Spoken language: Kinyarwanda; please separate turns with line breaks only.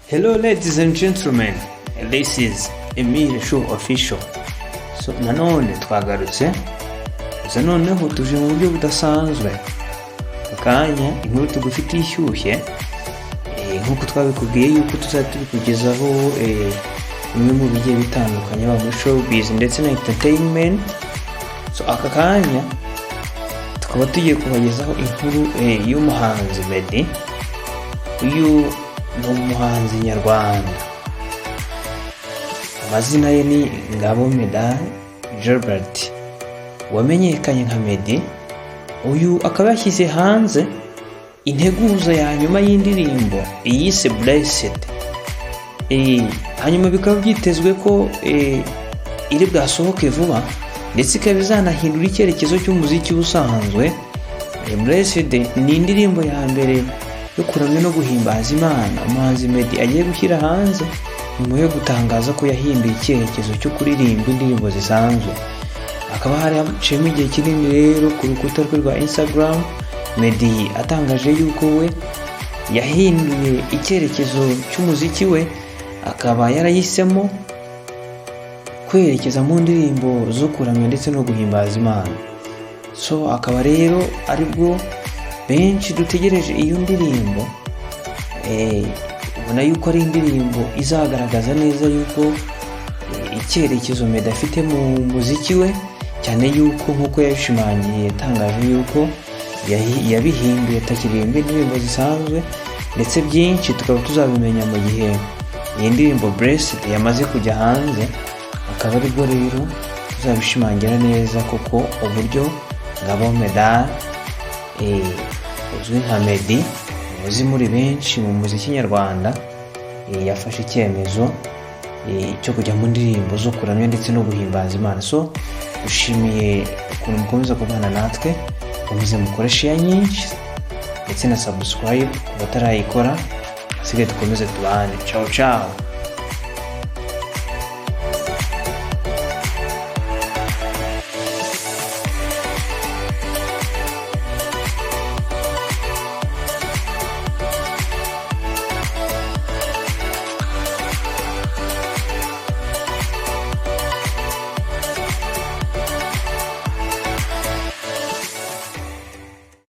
Hello, ladies and gentlemen, this is Emile Show Official. So nanone twagarutse, gusa noneho tuje mu buryo budasanzwe. Aka kanya inkuru tugufitiye ishyushye, nk'uko twabikubwiye yuko tuzajya tubikugezaho bimwe mu bigiye bitandukanye haba muri showbiz ndetse na entertainment. So aka kanya tukaba tugiye kubagezaho inkuru y'umuhanzi Meddy. Uyu ni umuhanzi nyarwanda, amazina ye ni Ngabo Medard Gilbert, wamenyekanye nka Meddy. Uyu akaba yashyize hanze integuza ya nyuma y'indirimbo yise Blessed. Hanyuma bikaba byitezwe ko iri bwasohoke vuba, ndetse ikaba izanahindura icyerekezo cy'umuziki usanzwe. Blessed ni indirimbo ya mbere yo kuramya no guhimbaza Imana umuhanzi Meddy agiye gushyira hanze nyuma yo gutangaza ko yahinduye icyerekezo cyo kuririmba indirimbo zisanzwe. Hakaba hari haciyemo igihe kinini rero ku rukuta rwe rwa Instagram Meddy atangaje yuko we yahinduye icyerekezo cy'umuziki we, akaba yarahisemo kwerekeza mu ndirimbo zo kuramya ndetse no guhimbaza Imana. So akaba rero aribwo benshi dutegereje iyo ndirimbo. Ubona yuko ari indirimbo izagaragaza neza yuko icyerekezo Meddy afite mu muziki we, cyane yuko nk'uko yabishimangiye yatangaje yuko yabihinduye, atakiririmba indirimbo zisanzwe, ndetse byinshi tukaba tuzabimenya mu gihe iyi ndirimbo Blessed yamaze kujya hanze. Akaba aribwo rero tuzabishimangira neza, kuko uburyo Ngabo Medard, uzwi nka Meddy, muzi muri benshi mu muziki nyarwanda, yafashe icyemezo cyo kujya mu ndirimbo zo kuramya ndetse no guhimbaza Imana. So dushimiye ukuntu mukomeza kubana natwe. Mukomeze mukore share nyinshi ndetse na subscribe ku batarayikora, asigaye dukomeze tubane. Ciao ciao.